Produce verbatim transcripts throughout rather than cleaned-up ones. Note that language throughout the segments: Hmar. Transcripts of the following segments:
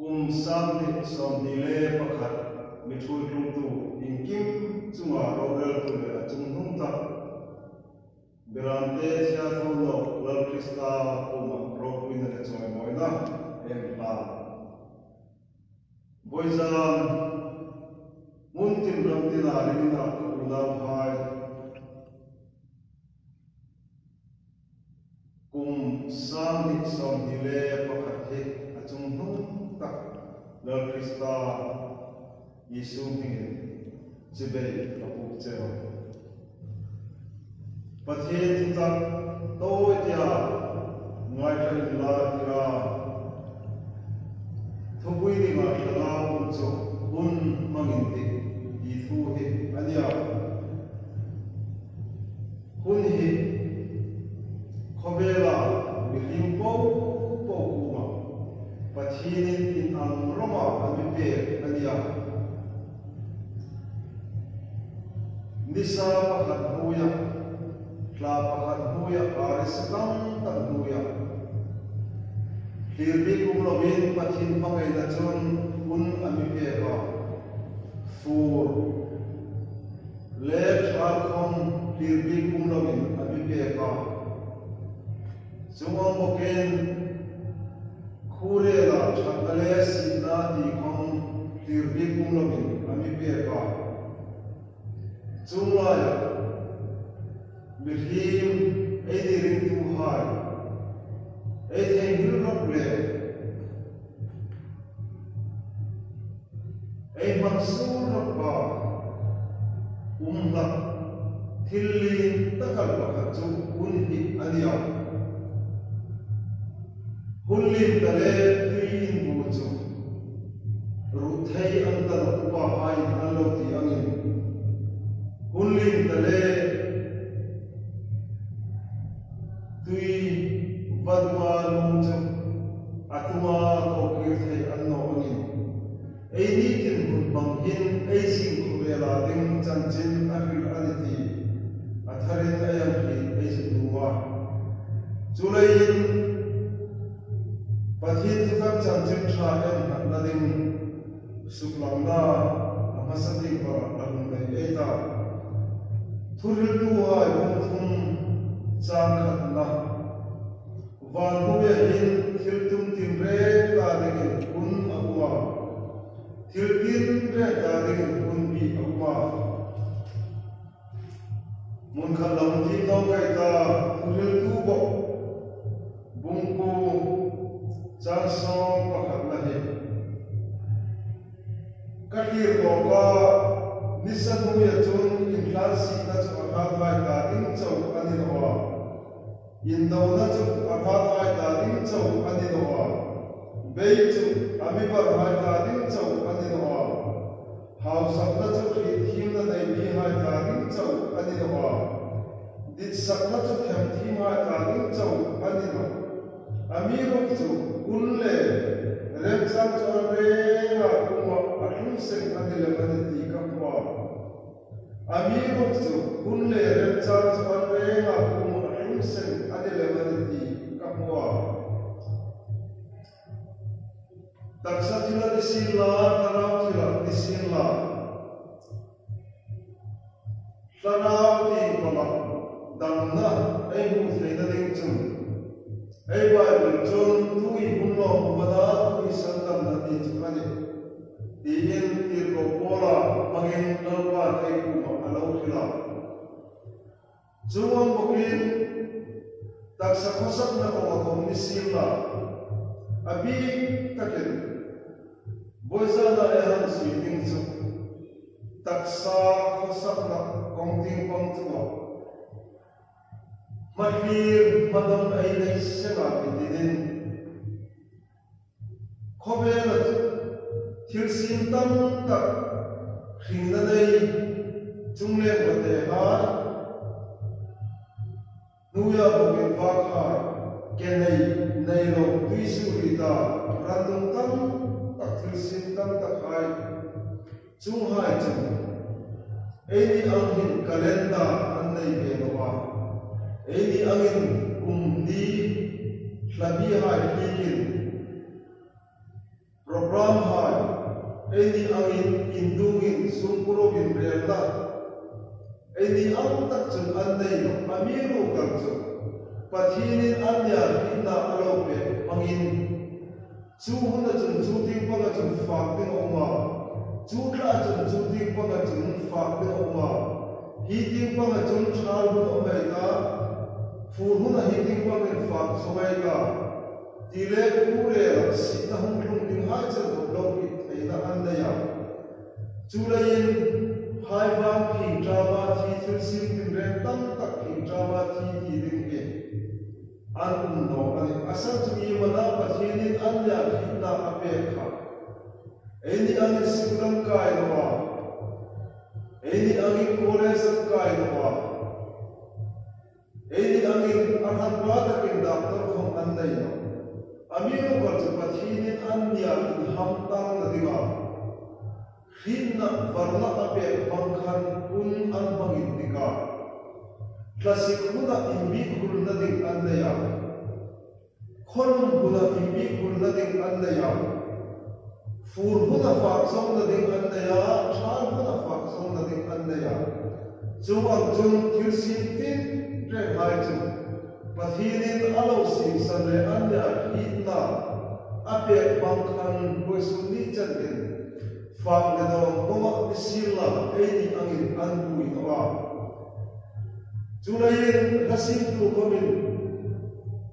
Kum sâng hni sawmhni le pakhat mi ṭhuoi tlungtu, iengkim chunga roreltu le a chunghnung tak, Berâmte Siathawnawk Lal Krista kuoma ropuina le chawimawina ei hlan. Vawizan hmun tin ram tina ringna ka unauhai, kum sâng hni sawmhni le pakhat hi a chunghnung tak Lal Krista Isu hmingin chibai ka buk cheu. Pathien thutak tawi tia ngaithlak inla tia, thupui dinga thlanau um chu hun hmang indik ti thu hi a nia. Hun hi khawvela mihring popo kuoma Pathienin inang rawpa a mi pek a nia. Nisa pakhat hnuoia, thla pakhat hnuoia, arisa tam tak hnuoia, thlirbik um loin Pathien hmangaina chun hun a mi pek a. Fur le thar khawm thlirbik um loin a mi pek a. Chuong ang bawkin khuorela ṭhatna le sietna ti khawm thlirbik um loin a mi pek a. Chuong laia mihriem ei ni ringtuhai, ei theinghil rawp le ei hmang suol rawpa um hlak thil lien tak pakhat chu hun hi a nia. Hun lien ta le tui inbu chu ruot thei an ta nawh, upahaiin an lo ti angin. Hun lien ta le tui vadunga lung chu a tunga ko kir thei an naw angin. Eini tin hmun hmang hin ei zing khawvela ding chanchin a hril a ni ti a tharin ei hang hriet ei zuk nuom a. Chuleiin Pathien thutak chanchin ṭha ei nghatna ding suklangna a hmasa tieng panga la hung nei ei ta. Thuhriltuhai bung thum chang khatna. Van hnuoia hin thil tum tinreng ta dingin hun a um a, thil tinreng ta dingin hun bik a um a. Hmun khat la hung tiem nawk ei ta, Thuhriltu bawk bung kuo chang sawm pakhatna hi. Ka thlir nawk a, nisa hnuoia chun inhlansietna chu a hrathai ta ding chau a ni naw a. Indona chu a hrathai ta ding chau a ni naw a. Bei chu a mi varhai ta ding chau a ni naw a. Hausakna chu hrietthiemna nei mihai ta ding chau a ni naw a. Ditsakna chu themthiemhai ta ding chau a ni naw. Amiruokchu hun le remchang chu an renga kuoma a tlung seng a ni lem a ni ti ka hmu a. Amiruokchu hun le remchang chu an renga kuoma a tlung seng a ni lem a ni ti ka hmu a. Taksa thila ni sienla, thlarau thila ni sienla, thlarau tieng panga damna ei hmu theina ding chun, ei Bible chun tu hi hun lawm umna, tu hi sandamna ti chu a nih, tiin tirko Paula hmangin Lalpan ei kuoma a lo hril a. Chuong ang bawkin taksa khawsakna kawnga khawm ni sienla, a bik takin vawizana ei hang sui ding chu taksa khawsakna kawng tieng pang chunga hmathlir hmadam ei nei seng a mi tinin, khawvela chu thil siem tam tak hringna nei chungleng vatehai, hnuoia bawkin vakhai, ke nei, nei lo, tuisuoriet a, rannung tam tak, thil siem tam takhai, chuonghai chun eini ang hin calendar an nei ve naw a. Eini angin kum ni hla bihai hlikin program sungkuo ruk inrelna, eini ang tak chun an nei nawh, amiruokchu Pathienin anni a hrietna a lo pek hmangin, chu huna chun chu tieng panga chun fak ding a um a, chu tla chun chu tieng panga chun fak ding a um a, hi tieng panga chun thal hun a um ei ta, fur huna hi tieng pangin fak zawng ei ta, ti le thu le sietna hung tlung dinghai chen thawk lo hriet theina an nei a. Chuleiin, hai vang phing ṭama thi, thil siem tinreng tam tak phing ṭama thi ti ding hi an um naw a nih. A san chu iemani Pathienin anni a hrietna a pek kha, eini angin school an kai naw a, eini angin college an kai naw a, eini angin a hranpa takin doctor khawm an nei nawh. Amiruokchu Pathienin anni a inhamtangna dinga hrietna varna a pek hmang khan hun an hmang indik a. Thlasik huna inbiek hulna ding an nei a. Khawnum huna inbiek hulna ding an nei a. Fur huna fak zawngna ding an nei a, thal huna fak zawngna ding an nei a. Chuong ang chun thil siem tinrenghai chu Pathienin a lo siemsan le anni a hrietna a pek hmang khan vawisun ni chenin fak le dawn kawnga ni sienla, eini angin an buoi naw a. Chuleiin hla siemtu khawmin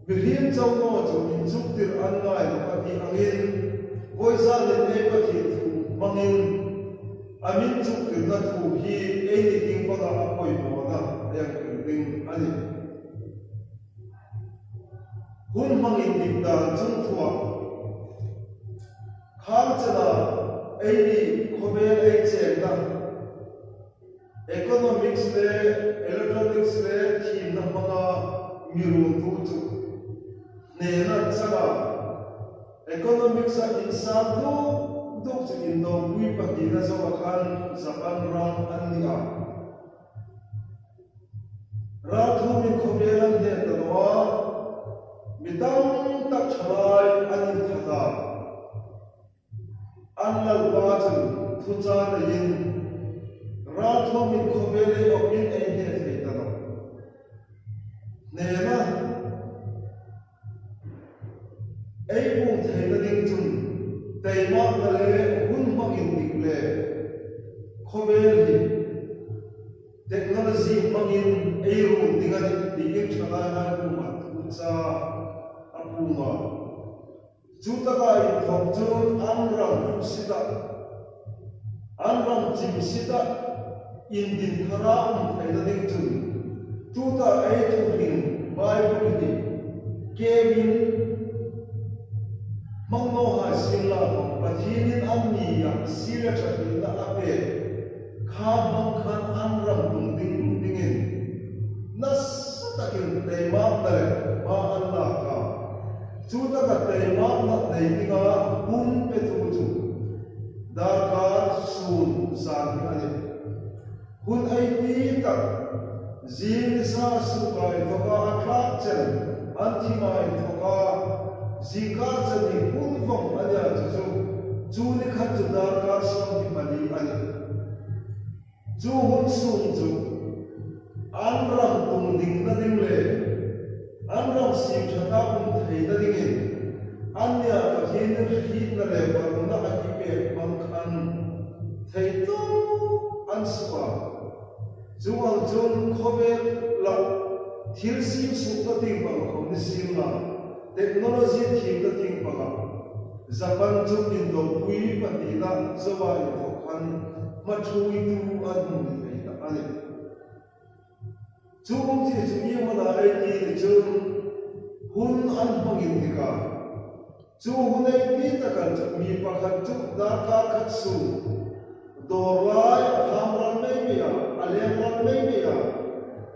mihriem chau naw chu inchuktir an ngai naw a ti angin, vawizanin ei Pathien thu hmangin a mi inchuktirna thu hi eini tieng panga a pawimawna a hang hril ding a nih. Hun hmang indik dan chungthua, khang chena eini khawvel ei chengna, economics le electronics le thiemna hmanga mi ruottu chu hnena changa, economics-a insang duk duk chu indawmpui pahnina zoa khan Japan ram an ni a. Ralthuomin khawvel an hne ta naw a, mi tam tak ṭhalai an inthat a. An lalpa chun thuchah neiin, ralthuomin khawvel ei awpin ei hne thei ta nawh. Hnena ei puong theina ding chun, taimakna le hun hmang indik le khawvel hi technology hmangin ei ruong ding a nih tiin ṭhalaihai kuoma thuchah a puong a. Chu taka inthawk chun an ram hrusit a, an ram chimsit a, indin thara um theina ding chun, tuta ei thuhril Bible hi kemin hmang naw hai sienla, Pathienin anni a siem le ṭha hrilna a pek kha hmang khan an ram tungding dingin nasa takin taimakna le hma an lak a. Chu taka taimakna nei dinga hun petu chu darkar sun zan hi a nih. Hun ei ti tak, zing nisa suka inthoka a tlak chen an thima inthoka, zingkar chen hi hun vawng a nia chu chu, chu ni khan chu darkar sawmhni pali a nih. Chu hun sung chu an ram tungdingna ding le an ram siem ṭha taka um theina dingin anni a Pathienin hrietna le varna a mi pek hmang khan thei tawp an suok a. Chuong ang chun khawvela thil siem suokna tieng panga khawm ni sienla, technology thiemna tieng panga Japan chu indawmpui pahnina zoa inthawk khan hma ṭhuoitu an hung ni thei ta a nih. Chu hun ti chu iemani ei ti ni chun hun an hmang indik a. Chu hun ei ti tak khan chu mi pakhat chu darkar khat sung dawr lai a tham ral mei mei a, a leng ral mei mei a.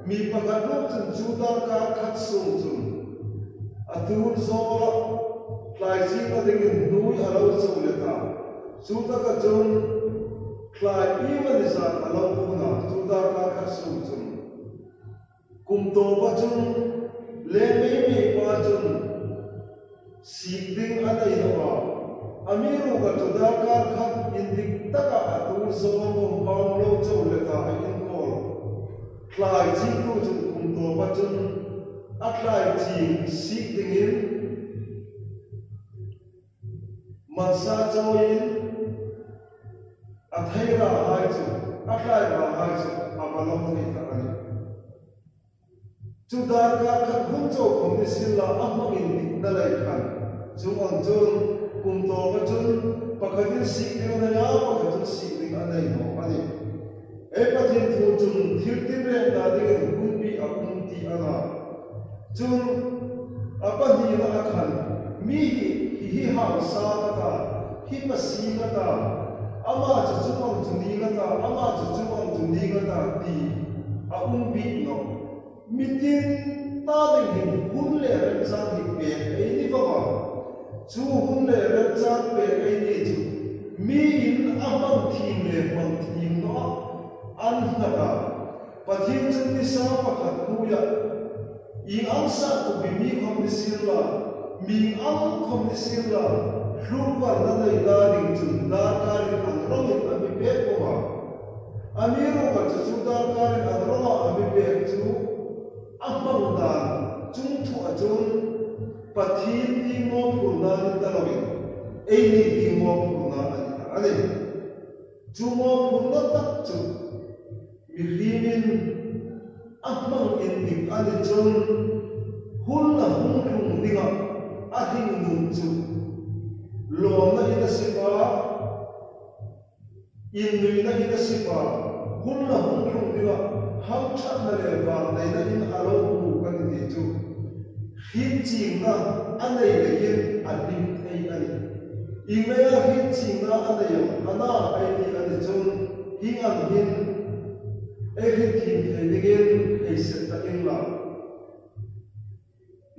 Mi pakhat nawk chun chu darkar khat sung chun a tuol zawla thlai ziekna dingin hnuoi a lo chawk let a. Chu taka chun thlai iemani zat a lo phun a, chu darkar khat sung chun. Kum tawpa chun leng mei mei pa chun sik ding a nei naw a. Amiruokchu darkar khat indik taka a tuor zo compound lo chau le ta a inkawl. Thlai chingtu chun kum tawpa chun a thlai ching sik dingin mansa chawiin a thei rahai chu, a thlai rahai chu a va lo thei ta a nih. Chu darkar khat hun chau khom ni sienla a hmang indikna lei khan. Chuong ang chun kum tawpa chun pakhatin sik ding a nei a, pakhatin sik ding a nei naw a nih. Ei Pathien thu chun thil tinreng ta dingin hunbi a um ti a na. Chun a pahnina a khan, mi hi, hi, hi hausa ka ta, hi pasie ka ta, ama chu chuong ang chu ni ka ta, ama chu chuong ang chu ni ka ta ti a um bik nawh. Mi tin ta ding hin hun le remchang hi pek ei ni vong a. Chu hun le remchang pek ei ni chu miin a hmang thiem le hmang thiem naw a, an nghat a. Pathien chun nisa pakhat hnuoia ieng ang sakhuo mi khom ni sienla, mi ang khom ni sienla, hlukvarna nei ta ding chun darkarin ang rongin a mi pek bawk a. Amiruokchu chu darkarin ang ronga a mi pek chu a hmang dan chungthua chun Pathien tieng mawphurna ni ta loin eini tieng mawphurna a ni ta a nih. Chu mawphurna tak chu mihriemin a hmang indik a ni chun hun a hung tlung dinga a hringnun chu lawmna hi a sip a, innuina hi a sip a, hun a hung tlung dinga hamṭhatna le vangneina in a lo buk a ni ti chu hrietchiengna a nei leiin a hlim thei a nih. Ieng leia hrietchiengna a nei am a na ei ti a ni chun hieng ang hin ei hrietthiem thei dingin hei sep ta inla.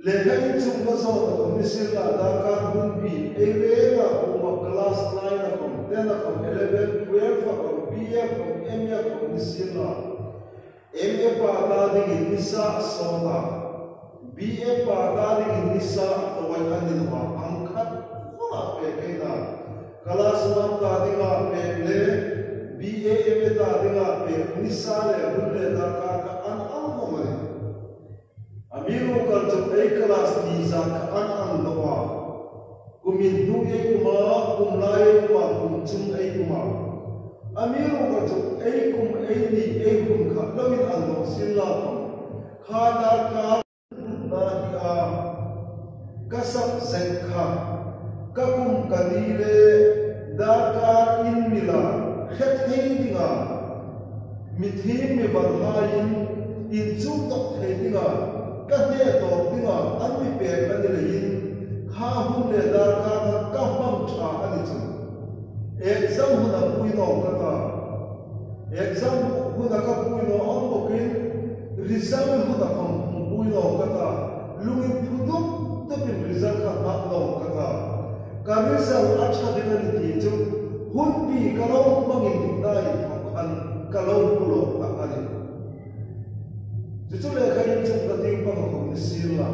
Lekha inchukna zawna khom ni sienla, darkar hunbi ei renga um a, class nine-a khom, ten-a khom, eleven, twelve-a khom, B A khom, M A khom ni sienla, M A pa ta dingin nisa a sawt a, B A pa ta dingin nisa a tawi a ni naw a, ang khat khawma pek ei ta. Class one ta dinga pek le B A M A ta dinga pek nisa le hun le darkar kha an ang khawm a nih. Amiruokchu ei class ni zat kha an ang naw a. Kum inhnuoi ei um a, kum lai ei um a, kum chung ei um a. Amiruokchu ei kum ei ni ei hun kha lo inang naw sienla khom, kha darkar na hi a, ka subject kha, ka kum ka ni le darkar inmila hre thei dinga, mi thiem mi varhaiin inchuk tawk thei dinga, ka hne tawk dinga an mi pek a ni leiin, kha hun le darkar kha ka hmang ṭha a ni chun exam huna pui naw ka ta. Exam huna ka pui naw ang bawkin, result huna khom pui naw ka ta. Lungin phu dup dupin result kha nghak naw ka ta. Ka result a ṭha ding a ni ti chu hunbi ka lo hmang indik dai khan ka lo hmu lawk ta a nih. Chu chu lekha inchukna tieng panga khom ni sienla,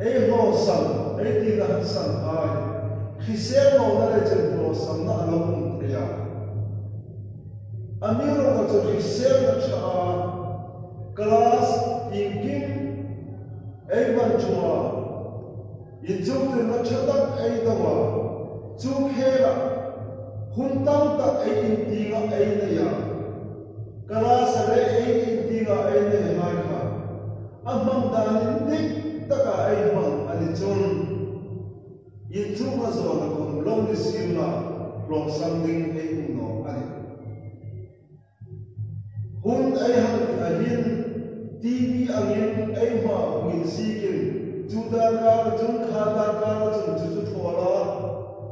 ei hlawsam, ei tina harsat hai, hrisel nawna le chen hlawsamna a lo um thei a. Amiruokchu hriselna ṭha a, class iengkim ei van ṭhung a, inchuktirna ṭha tak ei dawng a, chu khela hun tam tak ei intienga ei nei a, class-a le ei intienga ei nei hai kha a hmang dan indik taka ei hmang a ni chun, inchukna zawna khom lo ni sienla, hlawsam ding ei um naw a nih. Hun ei hang ti a hin, T V angin ei hma huoin zikin, chu darkar chun kha darkar chun chu chu thaw la,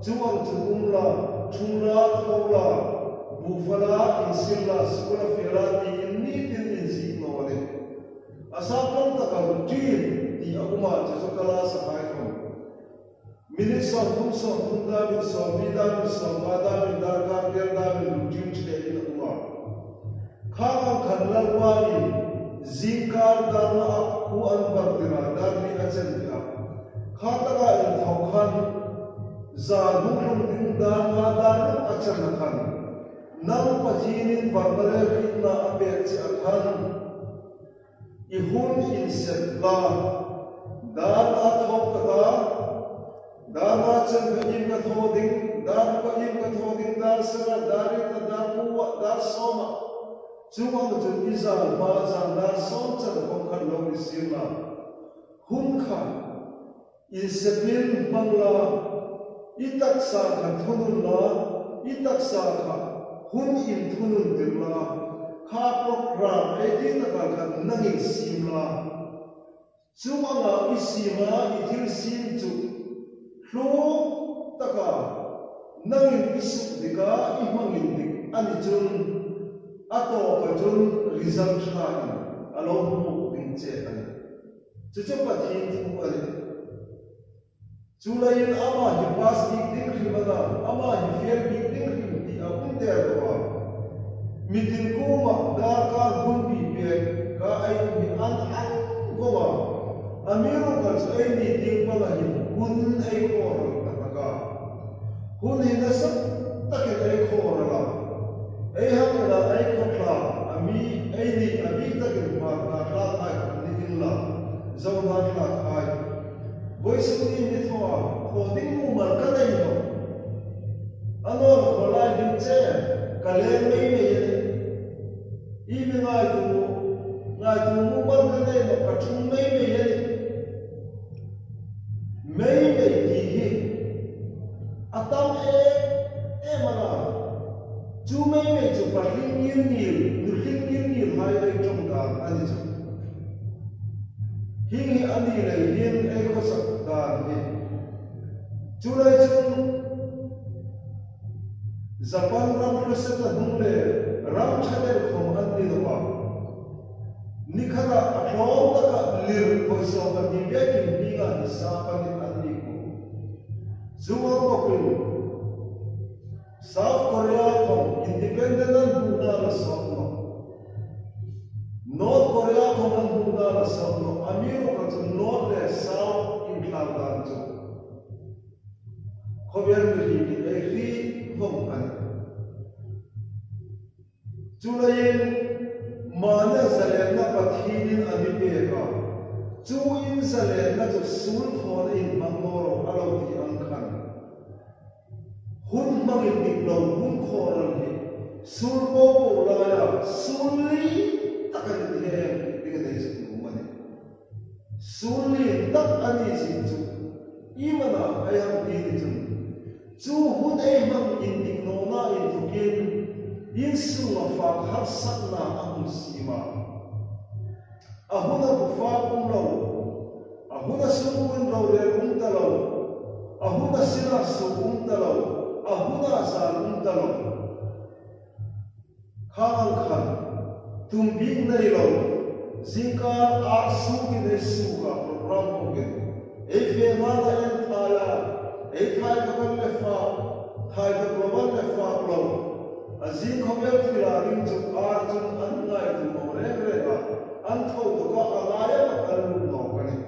chuong ang chu um la, ṭhung la, thaw la, bu fa la, insil la, school-a fe la tiin ni tin inziek naw a nih. A sap kawng taka routine ti a um a, chu chu class-a hai khom. Minute sawmthum, sawmthum damin, sawmhni damin, sawmnga damin, darkar tel damin routine ṭhein a um a. Kha ang khan Lalpa'n zingkar darna a khuo an var tir a, dar hni a chen tir a. Kha taka inthawk khan Zan hung tlung ding darna dar a channa khan, nang Pathienin varna le hrietna a pek chie a khan, i hun inset la. Darna thawk ka ta, darna chen ka in ka thaw ding, dar ka in ka thaw ding, dar sara, dar rika, dar kuwa, dar sawma. Chuong ang chun i zan hma, zan dar sawm chan khawm khan lo ni sien la. Hun kha insepin hmang la, i taksa kha thunun la, i taksa kha hun inthunun tir la, kha program ei ti taka kha nangin siem la. Chuong anga i siema i thil siem chu hluk taka nangin i suk dik a, i hmang indik a ni chun, a tawpa chun result ṭhain a lo hmu ding che a nih. Chu chu Pathien thu a nih. Chuleiin ama hi pass bik ding hrim a na, ama hi fail bik ding hrim ti a um der lo a. Mitin kuoma darkar hun bi pek ka ei um hi an ang vong a. Amiruokchu eini tieng panga hin hun ei khawral tak tak a. Hun hi nasa takin ei khawral a. Ei hang ela ei khawtla, a mi, eini a bik takin hmarna thlakhai khawm ni inla, Zona thlakhai. Vawisun ni mi thaw a, thaw ding mumal ka nei nawh. A naw, khawlai ding che, ka leng mei mei a nih. I mi ngaituo, ngaituo mumal ka nei nawh, ka ṭhung mei mei a nih. Mei mei ti hi a tam em em a na. Chu mei mei chu patling ngil ngil, nutling ngil ngil hai ei ṭawng dan a ni chu. Hieng hi a ni leiin ei khawsak dan hi. Chuleiin chun Japan ram crusade a hung le, ram ṭha deu khawm an ni naw a. Ni khata a tlawm taka lir vawi sawm pahni vekin hminga nisa pahni an ni ku. Chuong ang bawkin South Korea khawm independent an hmuhna la sawt nawh. North Korea khawm an hmuhna la sawt nawh. Amiruokchu North le South intlang dan chu khawvel mi hriet ei hriet vong a nih. Chuleiin mani zalenna Pathienin a mi pek a. Chu in zalenna chu suol thawna in hmang naw ro a lo ti ang khan, hun hmang indik lo, hun khawral hi suol po po laia suol lien tak a ni ti hi ei hriet ding a nei chu um a nih. Suol lien tak a ni zing chu, iem a na ei hang ti ni chun, chu hun ei hmang indik nawna inthokin insunga fak harsatna a hung siem a. A huna bu fak um lo, a huna sungkuo rorêl um ta lo, a huna sila suk um ta lo, a huna zan um ta lo. Khang khan, tum bik nei lo, zingkar ar sukin ei suk a, program bawkin ei fe hmana en thai a, ei thai tak an le fak, thai tak lo an le fak lo. A zing khawvel thila ding chu ar chun an ngaituo naw reng reng a, an tho tawka a ngai a, an lut nawk a nih.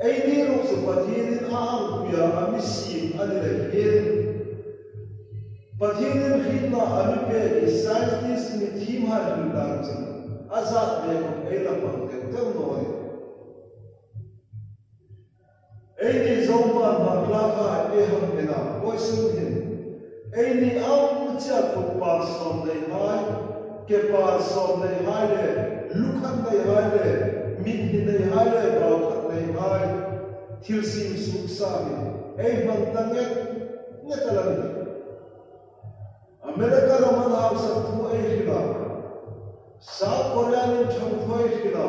Eini ruok chu Pathienin a hang pui a, a mi siem a ni leiin, Pathienin hrietna a mi pek hi scientist mi thiemhai hril dan chun a zat ve khawm ei la hmang deu deu naw a nih. Eini Zohmangna thlakhai ei hang en a, vawisun hin eini ang chia kut par sawm neihai, ke par sawm neihai le, lu khat neihai le, mit hni neihai le, bau khat neihai, thil siem suksa hi ei hmang ta nget nget a la nih. America rama hausat thu ei hril a, South Korea-in ṭhang thu ei hril a,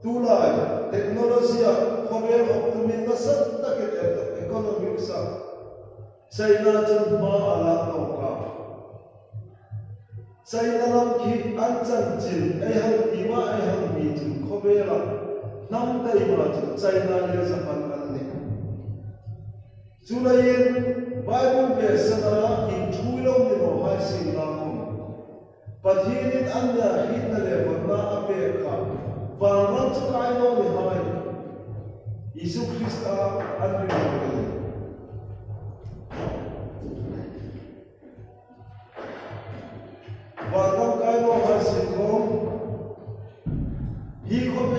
tulai technology-a khawvel hawk tumin nasa takin economics-a China chun hma a lak nawk a. China lam khi an chanchin ei hang ti ma ei hang mi chun khawvela hnam taima chu China le Japan an nih. Chuleiin Bible besana inthuoi lo ni nawhai sien la khawm, Pathienin anni hrietna le varna a pek kha, vanram chu kai naw ni hai, Isu Krista an ring a nih.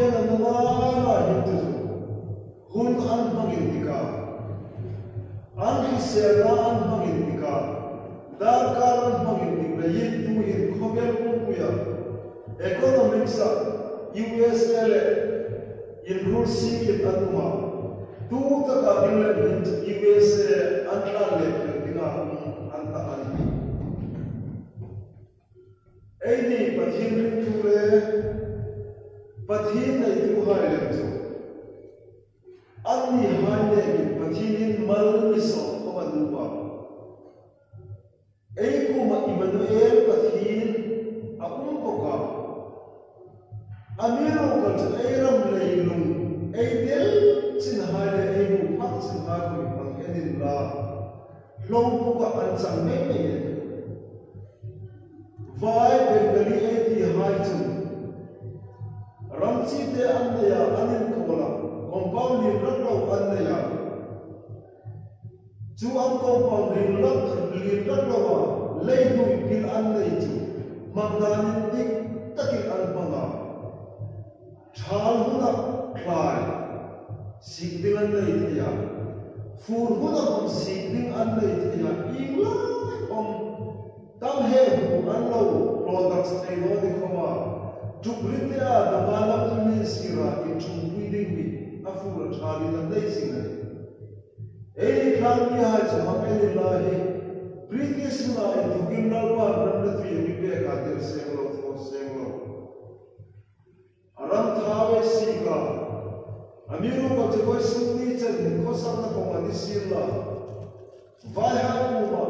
Nana hin chu hun an hmang indik a, an hriselna an hmang indik a, darkar an hmang indik leiin tuhin khawvel pumpuia economics-a U S A le inrul siekin an um a. Tu taka England hin U S A an tlan le thil dinga um an ta a nih. Eini Pathien ringtu le Pathien neituhai lem chu annihai nekin Pathienin mal mi sawm khawm a nuom a. Ei kuoma Emmanuel Pathien a um bawk a. Amiruokchu ei ram leilung, ei del chinhai le ei bu phak chinhai khawm hang en inla, hlawm bawka an chang mei mei a nih. Vai Bengali ei tihai chun ram chite an nei a, an inkawl a, compound lien rak lo an nei a. Chu an compound lien rak, lien rak lo a, lei hnui pil an nei chu hmang dan indik takin an hmang a. Thal huna thlai sik ding an nei thei a, fur huna khawm sik ding an nei thei a, ieng lai khawm tam he hmu an lo products thei naw ni khawma, tukri te a dama lam an mi sira inṭhungpui ding mi a fur a thalin an nei zing a nih. Eini tlangmihai chu hang en inla hi, British huna inthokin Lalpan ram le tui a mi pek a, tir seng lo, thaw seng lo. A ram thau ei sik a, amiruokchu vawisûn ni chen hin khawsakna khawm a ni sienla, vaihai kuoma,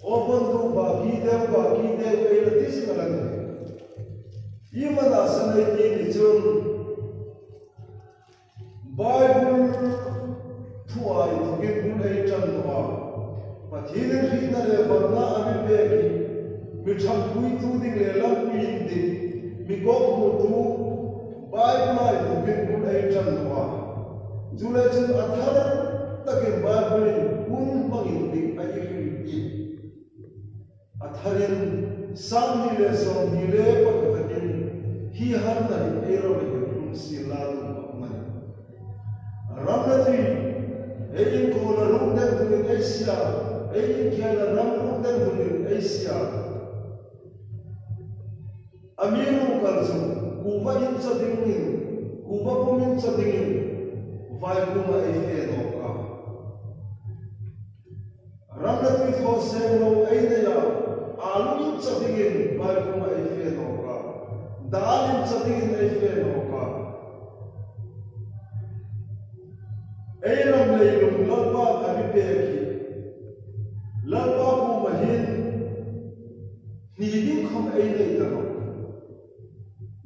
"Aw Bandu, baki deu, baki deu," ei la ti zing a la nih. Iemani san ei ti ni chun, Bible thua inthokin bul ei ṭan naw a. Pathienin hrietna le varna a mi pek hi mi ṭhangpuitu ding le lampui indik, mi kawkhmutu Bible-a inthokin bul ei ṭan naw a. Chuleiin chun a thar takin Bible-in hun hmang indik a hril hi. A tharin, Sam hni le sawmhni le pakhatakin hi harna hi ei ro le hi hlum sienla nuom a um a nih. Ram le tui, ei inkawla ruk deng dungin ei sie a, ei inkhêla ram ruk deng dungin ei sie a. Amiruokchu, kuva incha dingin, kuva pum incha dingin, vai kuoma ei fe nawk a. Ram le tui thaw seng lo ei nei a, alu incha dingin vai kuoma ei fe nawk a, dal incha dingin ei fe nawk a. Ei ram leilung Lalpan a mi pek hi, Lalpa kuoma hin hni ding khawm ei nei ta nawh.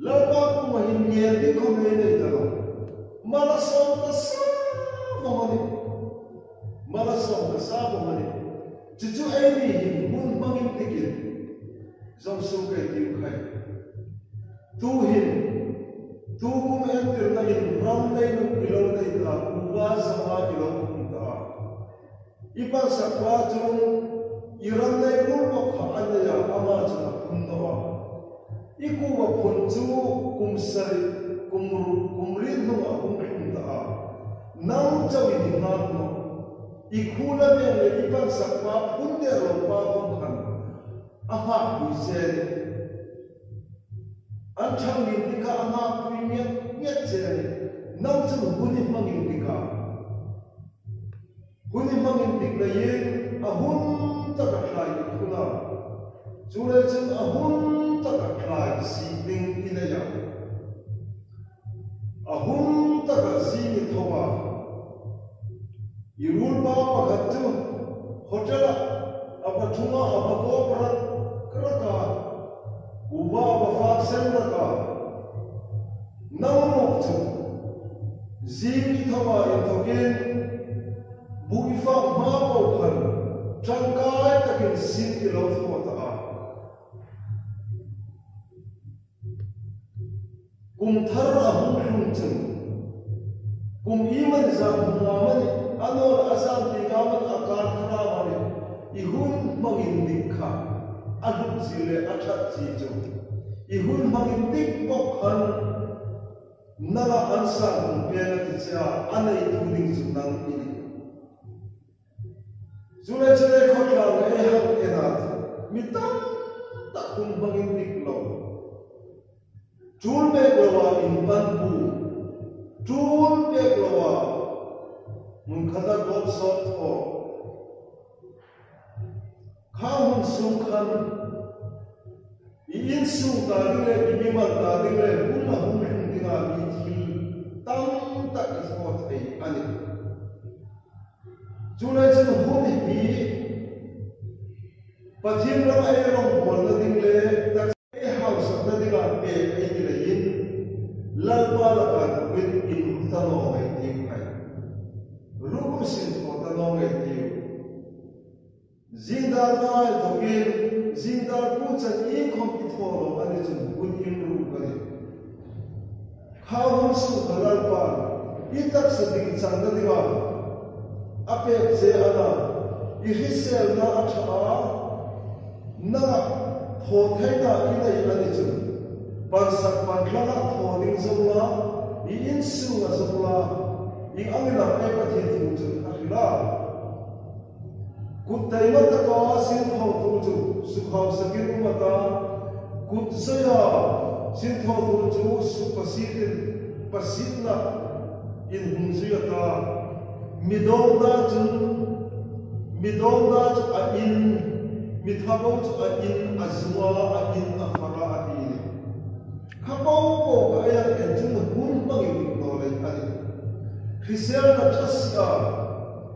Lalpa kuoma hin ngên ding khawm ei nei ta nawh. Mal a sawm ta sa vawng a nih. Mal a sawm ta sa vawng a nih. Chu chu eini hin hun hmang indik in zong suk ei tiu khai. Tuhin, tu kum entirna hin ram nei nuom i lo nei ta, kuva zanga i lo um ta. I pansakpa chun i ram nei ruol bawk kha a nei a, ama chun a phun naw a. I kuva phun chu kum sari, kum ru-, kum riet hnunga hung tlung ta a. Nang chauh i nghak naw. I khu la veng le i pansakpa phun der lo pa khawm khan a nghakpui che a nih. An ṭhang indik a, a nghakpui nget nget che a nih. Nang chun hun i hmang indik a. Hun i hmang indik leiin a hun taka thlai i phun a. Chuleiin chun a hun taka thlai sik ding i nei a. A hun taka zing i tho a. I ruolpa pakhat chu hotel-a a va ṭhung a, a va kawp rak rak a. Kuva a va fak sen rak a. Nang ruok chu zing i tho a inthokin bu i fak hma po khan ṭangkai takin sin i lo thaw ta a. Kum thar a hung tlung chun, kum iemani zan hung amanih, a naw a zan tieng amanih, a kar thar amanih, i hun hmang indik kha a hlutzie le a ṭhatzie chu, i hun hmang indik bawk khan An sâng hung pêk a ti che a, a neitu ding chu nang i nih. Chuleiin chu ei khawtlang ei hang en a, mi tam tak hun hmang indik lo. Tul pêk loa inpan bu, tul pêk loa hmun khata gawp sawt thaw. Kha hun sung khan, i insung ta ding le, i mimal ta ding le, hun a hun hun dinga mi thil tam tak i thaw thei a nih. Chuleiin chun hun hi Pathien ram ei rawngbawlna ding le, tak ei hausakna dinga pêk ei ni leiin, Lalpa laka tukin inru ta naw ngei ti khai. Ru sin thaw ta naw ngei ti. Zing dar ngai tukin, zing dar pu chan i khawm i thaw lo a ni chun hun inru ka ni. Kha hun sung kha Lalpan i taksa ding channa dinga a pêk che a na, i hriselna a ṭha a, nanga thaw theina i nei a ni chun, pansak pantlanga thaw ding zong la, i insunga zong la, ieng angin am ei Pathien thu chun a hril a. Kut taima taka sinthawtu chu sukhausakin um a ta, kut zoia sinthawtu chu suk pasietin, pasietna in hung zui a ta. Mi dawngna chun, mi dawngna chu a in, mi thabo chu a in, a zunga a in, a fara a ti. Kha po po kha ei hang en chun hun hmang indik naw lei a nih. Hriselna ṭha sia,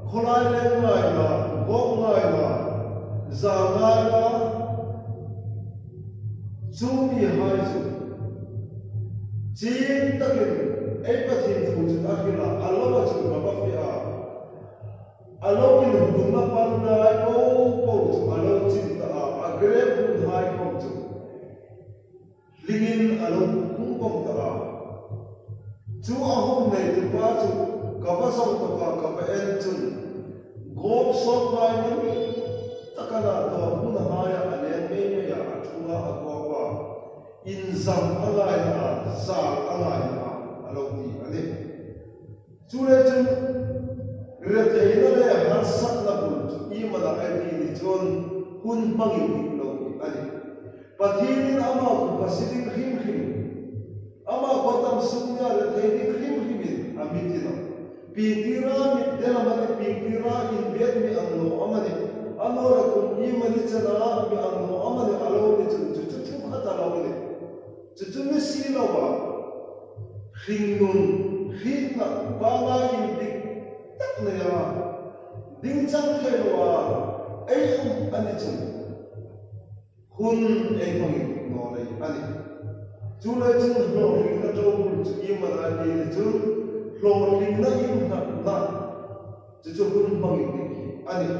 khawlai leng ngaina, gawp ngaina, zal ngaina, chu mihai chu chieng takin ei Pathien thu chu a hril a, a lo a chu ka va fe a. A lo inhunna pangngai po po chu a lo chin ta a, a grep hunhai khawm chu hlingin a lo hung pawng ta a. Chu a hun neitu pa chu ka va zawng tawka ka va en chun, gawp sawt ngaina mi tak a na, dawn hunhaia a leng mei mei a, a ṭhunga a gawp a, inzam a ngaina a, zal a ngaina a, a lo ti a nih. Chuleiin chun, retheina le harsatna bul chu iem a na ei ti ni chun, hun hmang indik lo a nih. Pathienin ama kuoma sie ding hrim hrim, ama kuoma tam sung nia rethei ding hrim hrimin a mi ti nawh. Pieng tira mit del amanih, pieng tira inbiek mi ang naw amanih, a nawra kum iem a ni chena mi ang naw amanih a lo ni chun chu chu thu khat a lo nih. Chu chu ni si loa, hringnun, hrietna, pangngai indik tak neia ding chang thei loa ei um a ni chun, hun ei hmang indik naw lei a nih. Chuleiin chun hlawtling a ṭo bul chu iem a na ei ti ni chun, hlawtling a innghatna chu chu hun hmang indik a nih.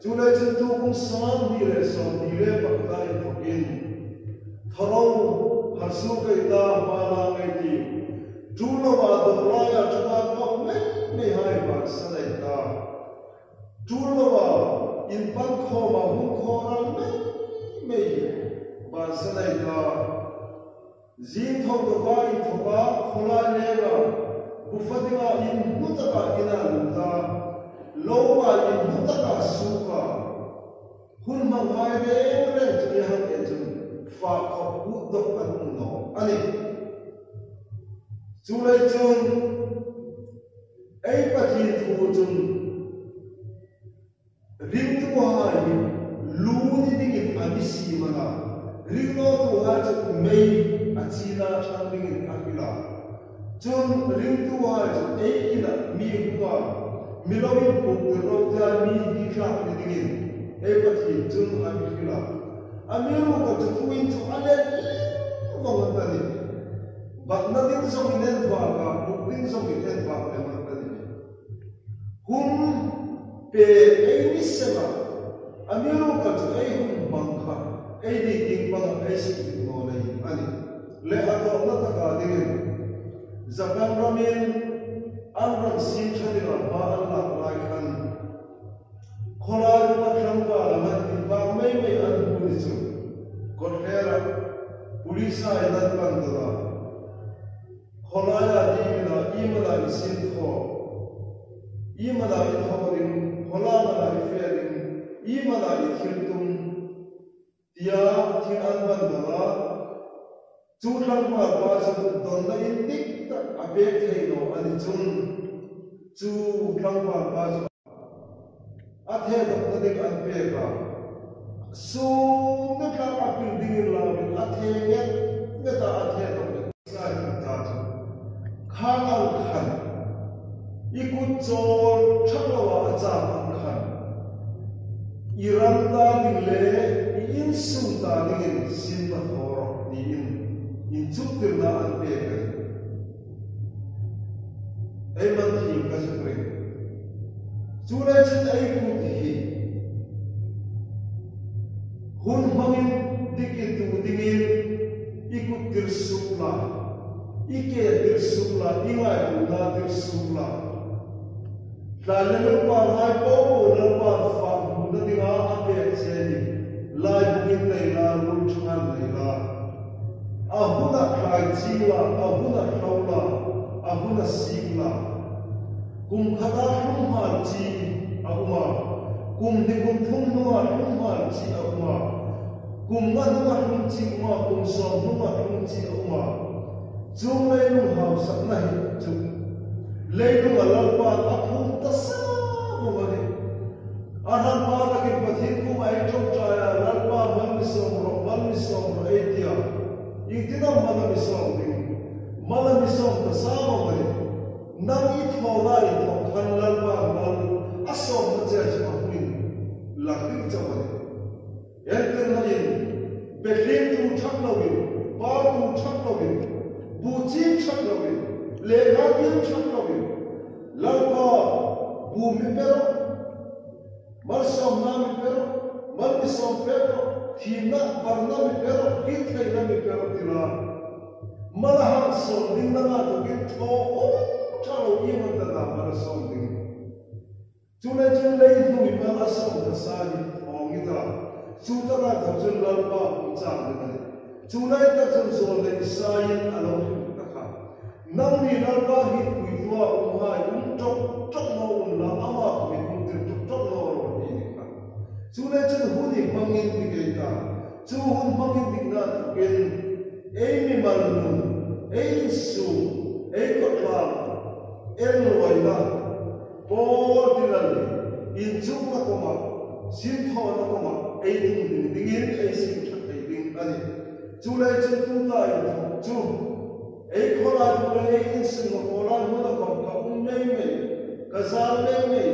Chuleiin chun tukum sanghni le sawmhni le pakhat inthokin, thaw ro, harsa kei ta, hma la ngei ei tiu. Tul loa dawr laia ṭhunga gawp mei meihai bansan ei ta. Tul loa inpan khawma hung khawral mei mei bansan ei ta. Zing thaw tawka inthoka, khawlai lenga, bu fa dinga inhnu taka ina lut a, lo va inhnu taka suok a, hun hmanghai reng reng chu ei hang en chun, fak khawp dawk an um naw a nih. Chuleiin chun ei Pathien thu chun, ringtuhai hi lu ni dingin a mi siem a na, ringnawtuhai chu mei a china ṭhang dingin a hril a. Chun ringtuhai chu ei ina mi hung a, mi lo inpuktir ro tia mi hi tlak ni dingin ei Pathien chun a mi hril a. Amiruokchu tuhin chu a let lem vawng a ta nih. Batna ding zongin en vak a, puk ding zongin en vak lem a ta nih. Hun pêk ei ni seng a, amiruokchu ei hun hmang kha ei dik ding panga ei sukdik naw lei a nih. Le a tawpna taka dingin, Japan ramin an ram siem ṭha dinga hma an lak lai khan, khawlai ram a tlangval a man invak mei mei an hmu ni chu, kawtthlerah police-hai an pan dawk a. Khawlaia Iemani i thaw ding, khawlai mani i fe ding, iemani i thil tum, tia thil an ban dang a. Chu tlangvalpa chu donna indik tak a pek thei naw a ni chun, chu tlangvalpa chu a thedawkna ding an pek a. Sum ni tlang a pil dingin lamin a the nget nget a, a thedawk nget. Sai ta chu. Khang ang khan. I kut chawl ṭhak loa a chang ang khan, i ram ta ding le i insung ta dingin sin la thaw rawh tiin inchuktirna an pek a. Ei man thiem ka zuk ring. Chuleiin ei kut hi hun hmangin dik i tu dingin i kut tir suk la, i ke tir suk la, i ngaituona tir suk la. Tlai le Lalpa hai po po Lalpa fak huna dinga a pek che ni. Laibu in nei la, rul ṭhang nei la. A huna tlai ching la, a huna thlo la, a huna sik la. Kum khata hlum hmar chi a um a. Kum hni kum thum hnunga hlum hmar chi a um a. Kum nga hnunga hlum chi a um a, kum sawm hnunga hlum chi a um a. Chuong leilung hausakna hi chu leilunga Lalpan a phum ta sa vawng a nih. A hranpa takin Pathien kuoma ei ṭawngṭai a, Lalpa, mal mi sawm rawh, mal mi sawm rawh ei ti a. Iengtin am mal a mi sawm ding? Mal a mi sawm ta sa vawng a nih. Nang i thaw lai thaw khan Lalpan mal a sawmna che chu a hung inlak ding chau a nih. Entirnain, betlietu ṭhak loin, patu ṭhak loin, buoitu ṭhak loin, lekha biek ṭhak loin, Lalpa, bu mi pe rawh, malsawmna mi pe rawh, mal mi sawm pek rawh, thiemna, varna mi pe rawh, hriettheina mi pe rawh ti la. Mal a hang sawm ding nanga tukin thaw um ṭha lo, iem an ta mal a sawm ding. Chuleiin chun lei hnuoi mal a sawm ta sa hi thaw ngei ta. Chu taka thaw chun Lalpa hung chang ding a nih. Chu lai tak chun zawlnei Isaiin a lo hril ta kha. Nangni Lalpa hi puitua umhai, um ṭawk ṭawk naw unla, ama kuoma hung tir ṭawk ṭawk naw ro hi ni kha. Chuleiin chun hun hi hmang indik ei ta. Chu hun hmang indikna tukin ei mimal nun, ei insung, ei khawtlang, ei luoina, pawl ti la ni, inchukna kuoma, sinthawna kuoma ei tum ding dingin ei sin ṭha thei ding a nih. Chuleiin chun tuta inthawk chu ei khawlai hmun le ei insung, khawlai hmuna khawm ka um mei mei, ka zal mei mei,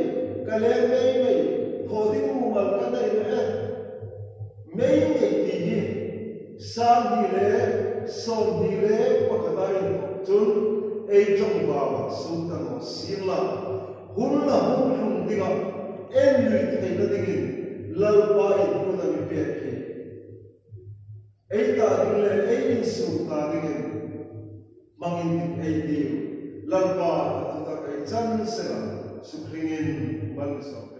ka leng mei mei, thaw ding mumal ka nei mei e. Mei mei ti hi, sang hni le sawmhni le pakhata inthawk chun ei ṭawngbau a suok ta naw sien la. Hun la hung tlung dinga ei lui theina dingin Lalpa'n hun a mi pek hi ei ta ding le ei insung ta dingin hmang indik ei tiu. Lalpa'n a thu tak ei chan sela, suk hringin mal mi sawm.